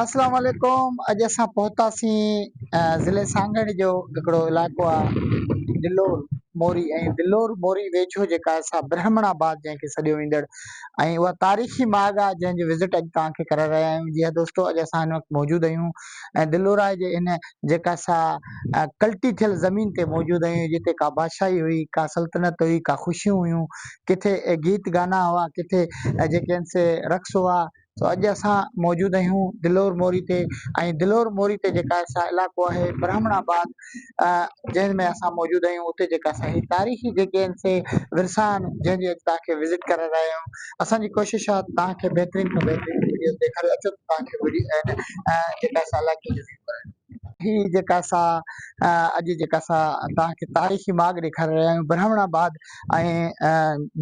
اسلام عليڪم اڄ اسان پهتاسين ضلعي سانگهڙ جو هڪڙو علائقو آهي دلور موري ۽ دلور موري ويجهو جيڪا آهي سا برهمڻ آباد جنهن کي سڏيو ويندڙ ۽ اها تاريخي ماڳ آهي جنهن جو وزٽ اڄ توهان کي ڪرائي رهيا آهيون جي ها دوستو اڄ اسان هن وقت موجود آهيون ۽ دلوراء جي هن جيڪا سا ڪلٽي ٿيل زمين تي موجود آهيون جتي ڪا بادشاهي هئي ڪا سلطنت هئي ڪا خوشيون هيون ڪٿي گيت گانا هئا ڪٿي جيڪي آهن سي رقص هئا سو اڄ اسان موجود آهيون دلور موري تي ۽ دلور موري تي جيڪا سا علائقو آهي برهمڻ آباد جنهن ۾ اسان موجود آهيون اتي جيڪا سا هي تاريخي جيڪي آهن سي ورثا آهن جنهن جي اڄ توهان کي وزٽ ڪرائي رهيا آهيون اسان جي ڪوشش آهي توهان کي بهترين کان بهترين وڊيو ڏيکاريو اچو ته توهان کي وڊيو جيڪا سا علائقي جو ويو ڪرايون هي جيڪا سا اڄ جيڪا سا توهان کي تاريخي ماڳ ڏيکاري رهيا آهيون برهمڻ آباد ۽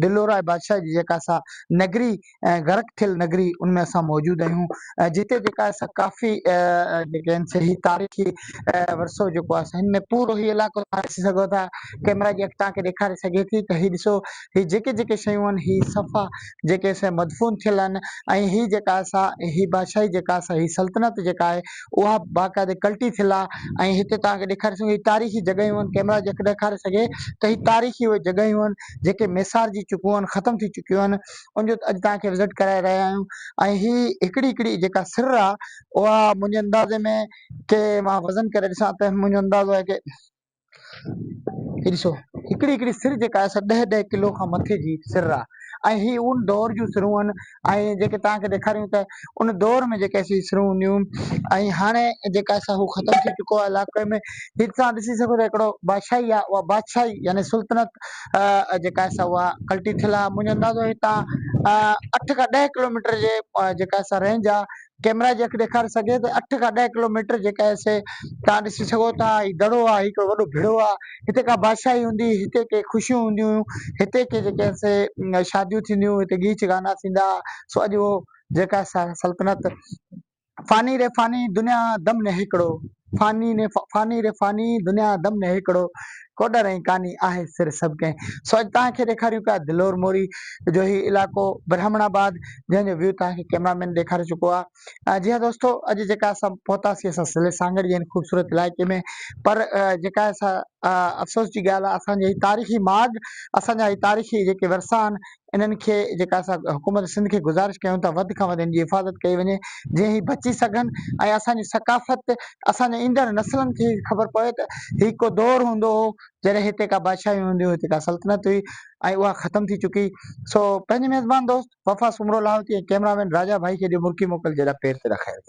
دلوراء بادشاهه جي جيڪا سا نگري ۽ غرق ٿيل نگري ان ۾ اسان موجود آهيون ۽ جتي جيڪا آهي سا ڪافي جيڪي آهن سي هي تاريخي ورثو جيڪو آهي هن ۾ پورو هي علائقو توهان ڏسي سگهو ٿا ڪيمرا جي اک توهان کي ڏيکاري سگهي ٿي ته هي ڏسو هي جيڪي جيڪي شيون آهن هي صفا جيڪي سي مدفون ٿيل آهن ۽ هي جيڪا آهي سا هي بادشاهي جيڪا آهي سا هي سلطنت جيڪا آهي اها باقاعدي ڪلٽي ٿيل آهي ۽ هتي توهان کي ڏيکاري سگهون هي تاريخي جڳهيون آهن ڪيمرا جي اک ڏيکاري سگهي ته هي تاريخي اهي جڳهيون آهن جيڪي ميسارجي چڪيون آهن ختم ٿي چڪيون آهن ان جو اڄ توهان کي وزٽ ڪرائي رهيا آهيون ۽ هي هڪڙي هڪڙي جيڪا سر آ اها منهنجي اندازي ۾ ڪي مان وزن ڪري ڏسان ته منهنجو اندازو آهي ڪي هي ڏسو هڪڙي هڪڙي سر جيڪا آهي سا ڏهه ڏهه ڪلو کان مٿي جي سر آ ۽ هي ان دور جون سرون آهن ۽ جيڪي توهان کي ڏيکاريون ته ان دور ۾ جيڪي سي سرون هونديون ۽ هاڻي جيڪا سا هو ختم ٿي چڪو آهي علاقي ۾ هي توهان ڏسي سگهو ٿا هڪڙو بادشاهي آهي اها بادشاهي يعني سلطنت جيڪا آهي سا اها ڪلٽي ٿيل آهي منهنجو اندازو هتان اٺ کان ڏهه ڪلوميٽر جي جيڪا سا رينج آهي ڪيمرا جي اک ڏيکاري سگهي ته اٺ کان ڏهه ڪلوميٽر جيڪا آهي سي توهان ڏسي سگهو ٿا هي دڙو آهي هڪڙو وڏو ڀڙو آهي هتي ڪا بادشاهي هوندي هتي ڪي خوشيون هونديون هيون هتي ڪي جيڪي آهن سي شاديون ٿينديون هتي ڳيچ گانا ٿيندا سو اڄ اهو جيڪا سا سلطنت فاني ري فاني دنيا دم نه هيڪڙو فاني ني فاني ري فاني دنيا دم نه هيڪڙو ڪوڏر ۽ ڪاني آهي سر سڀ ڪنهن سو اڄ توهان کي ڏيکاريون پيا دلور موري جو هي علائقو برهمڻ آباد جنهن جو ويو توهان کي ڪيمرا مين ڏيکاري چڪو آهي جي ها دوستو اڄ جيڪا اسان پهتاسين اسان ضلعي سانگهڙ جي هن خوبصورت علائقي ۾ پر جيڪا اسان افسوس جي ڳالهه آهي اسان جي هي تاريخي ماڳ اسان جا هي تاريخي جيڪي ورثا آهن انهن کي جيڪا اسان حڪومت سنڌ کي گذارش ڪيون ٿا وڌ کان وڌ ان جي حفاظت ڪئي وڃي جيئن هي بچي سگهن ۽ اسان جي ثقافت اسان جي ايندڙ نسلن کي خبر پوي ته هي ڪو دور هوندو هو جڏهن هتي ڪا بادشاهي هوندي هئي هتي ڪا سلطنت هئي ۽ اها ختم ٿي چڪي سو پنهنجي ميزبان دوست وفا سومرو لاهوتي ۽ ڪئميرا مين راجا ڀائي کي ڏيو مرڪي موڪل جيڏا پير تيڏا خير.